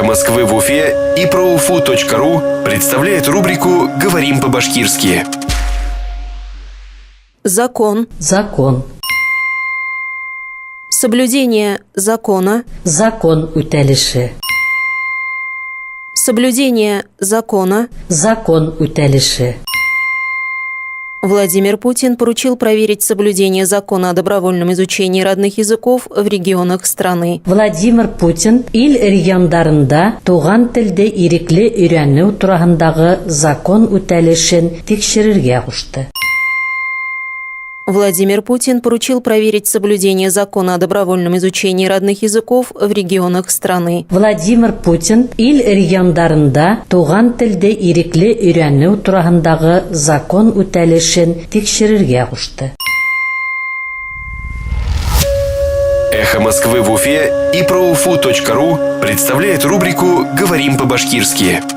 «Эхо Москвы» в Уфе и проуфу.ру представляет рубрику «Говорим по-башкирски». Закон. Закон. Соблюдение закона. Закон үтәлеше. Соблюдение закона. Закон үтәлеше. Владимир Путин поручил проверить соблюдение закона о добровольном изучении родных языков в регионах страны. Владимир Путин ил региондарында туган телде ирекле өйрәнү тураһындагы закон үтәлешен тикшерергә кушты. Владимир Путин поручил проверить соблюдение закона о добровольном изучении родных языков в регионах страны. Владимир Путин ил региондарында туган телде ирекле өйрәнү тураһындагы закон үтәлешен тикшерергә кушты. «Эхо Москвы» в Уфе и проуфу.ру представляет рубрику «Говорим по-башкирски».